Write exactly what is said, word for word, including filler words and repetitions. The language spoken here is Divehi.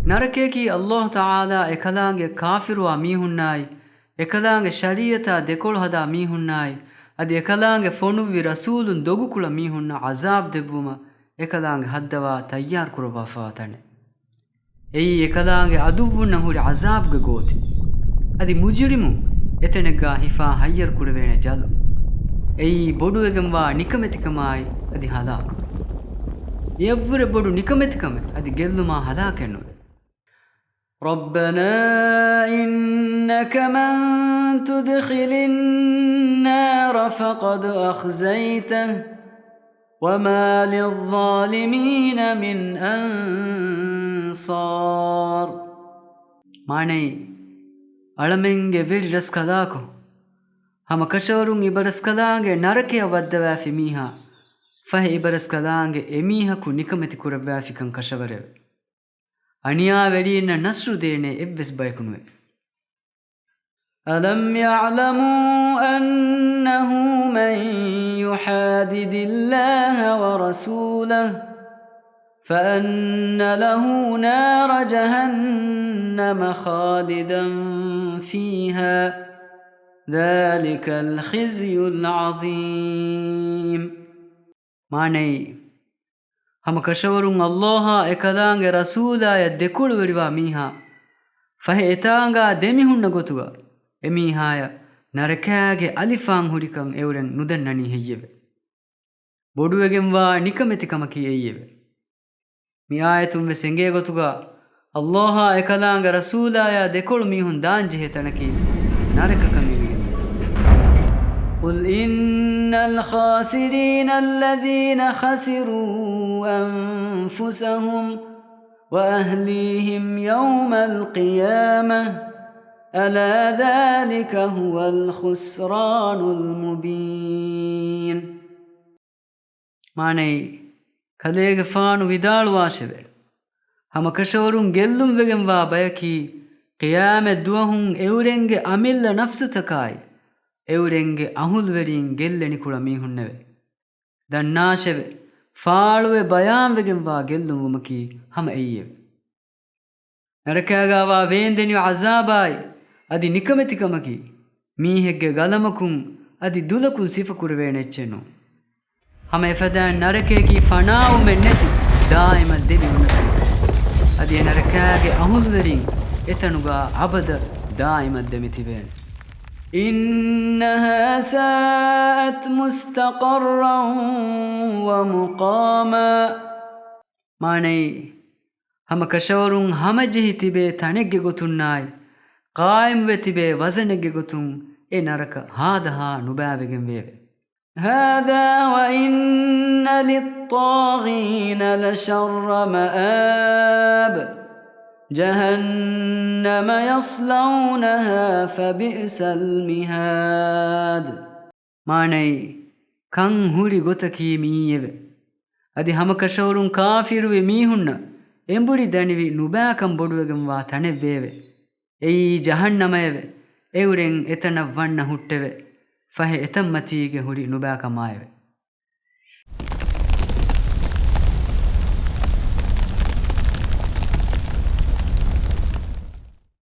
ނަރަކަޔަކީ ﷲ ތަޢާލާ އެކަލާނގެ ކާފިރުވާ މީހުންނާއި، އެކަލާނގެ ޝަރީޢަތާ ދެކޮޅު ހަދާ މީހުންނާއި، އަދި އެކަލާނގެ ފޮނުއްވި ރަސޫލުން ދޮގުކުޅަ މީހުންނަށް ޢަޒާބު ދެއްވުމަށް އެކަލާނގެ ހައްދަވާ ތައްޔާރު ކުރައްވާފަވާ ތަނެއް. އެއީ އެކަލާނގެ އަދުއްވުންނަށް ހުރި ޢަޒާބުގެ ގޯތި. އަދި މުޖުރިމުން އެތަނެއްގާ ހިފާ ހައްޔަރު ކުރެވޭނެ ޖަލު. އެއީ ބޮޑުވެގެންވާ ނިކަމެތިކަމާއި އަދި ހަލާކު. އެއަށްވުރެ ބޮޑު ނިކަމެތިކަމެއް އަދި ގެއްލުމާ ހަލާކެއް ނުވޭ. رَبَّنَا إِنَّكَ مَن تُدْخِلِ النَّارَ فَقَدْ أَخْزَيْتَهُ وَمَا لِلظَّالِمِينَ مِنْ أَنصَارٍ. މާނައީ، އަޅަމެންގެ ވެރި ރަސްކަލާކޮ، ހަމަ ކަށަވަރުން އިބަރަސްކަލާނގެ ނަރަކަޔަށް ވައްދަވާފި މީހާ، ފަހެ އިބަރަސްކަލާނގެ އެމީހަކު ނިކަމެތި ކުރައްވާފިކަން ކަށަވަރެވެ. އަނިޔާވެރީންނަށް ނަޞްރު ދޭނެ އެއްވެސް ބަޔަކު ނުވޭ. أَلَمْ يَعْلَمُوا أَنَّهُ مَن يُحَادِدِ اللَّهَ وَرَسُولَهُ فَأَنَّ لَهُ نَارَ جَهَنَّمَ خَالِدًا فِيهَا ذَٰلِكَ الْخِزْيُ الْعَظِيمُ. މާނައީ، ހަމަ ކަށަވަރުން ﷲ އާ އެކަލާނގެ ރަސޫލާޔަށް ދެކޮޅުވެރިވާ މީހާ، ފަހެ އެތާނގާ ދެމިހުންނަ ގޮތުގަ އެމީހާޔަށް ނަރަކާގެ އަލިފާން ހުރިކަން އެއުރެން ނުދަންނަނީ ހެއްޔެވެ؟ ބޮޑުވެގެންވާ ނިކަމެތިކަމަކީ އެއީއެވެ. މި އާޔަތުން ވެސް އެނގޭ ގޮތުގަ، ﷲ އާ އެކަލާނގެ ރަސޫލާޔާ ދެކޮޅު މީހުން ދާންޖެހޭ ތަނަކީ ނަރަކަކަށް އެނގިގެން. قُلْ إِنَّ الْخَاسِرِينَ الَّذِينَ خَسِرُوا أَنفُسَهُمْ وَأَهْلِيهِمْ يَوْمَ الْقِيَامَةِ أَلَا ذَٰلِكَ هُوَ الْخُسْرَانُ الْمُبِينُ. މާނައީ، ކަލޭގެފާނު ވިދާޅުވާށެވެ. ހަމަކަށަވަރުން ގެއްލުންވެގެންވާ ބަޔަކީ، ޤިޔާމަތް ދުވަހުން އެއުރެންގެ އަމިއްލަ ނަފްސުތަކާއި، އެއުރެންގެ އަހުލުވެރީން ގެއްލެނިކުޅަ މީހުންނެވެ. ދަންނާށެވެ، ފާޅުވެ ބަޔާންވެގެންވާ ގެއްލުންވުމަކީ ހަމަ އެއީއެވެ. ނަރަކާގާވާ ވޭންދެނިވި ޢަޒާބާއި އަދި ނިކަމެތިކަމަކީ، މީހެއްގެ ގަލަމަކުން އަދި ދުލަކުން ސިފަކުރެވޭނެ އެއްޗެއް ނޫން. ހަމަ އެފަދައިން ނަރަކަޔަކީ ފަނާވުމެއް ނެތި ދާއިމަށް ދެމި އޮންނަ ތަނެއް. އަދި އެ ނަރަކާގެ އަހުލުވެރީން އެތަނުގާ އަބަދަށް ދާއިމަށް ދެމި ތިބޭނެ. إِنَّهَا سَاءَتْ مُسْتَقَرًّا وَمُقَامًا. މާނައީ، ހަމަކަށަވަރުން ހަމަޖެހި ތިބޭ ތަނެއްގެ ގޮތުންނާއި، ޤާއިމްވެ ތިބޭ ވަޒަނެއްގެ ގޮތުން އެ ނަރަކަ ހާދަހާ ނުބައިވެގެން ވެއެވެ. هَٰذَا وَإِنَّ لِلطَّاغِينَ لَشَرَّ مَآبٍ. جَهَنَّمَ يَصْلَوْنَهَا فَبِئْسَ الْمِهَادُ. މާނައީ، ކަން ހުރި ގޮތަކީ މިއީއެވެ. އަދި ހަމަކަށަވަރުން ކާފިރުވި މީހުންނަށް އެނބުރި ދަނިވި ނުބައިކަން ބޮޑުވެގެންވާ ތަނެއްވެއެވެ. އެއީ ޖަހަންނަމައެވެ. އެއުރެން އެތަނަށް ވަންނަ ހުއްޓެވެ. ފަހެ އެތަންމަތީގެ ހުރި ނުބައިކަމާއެވެ.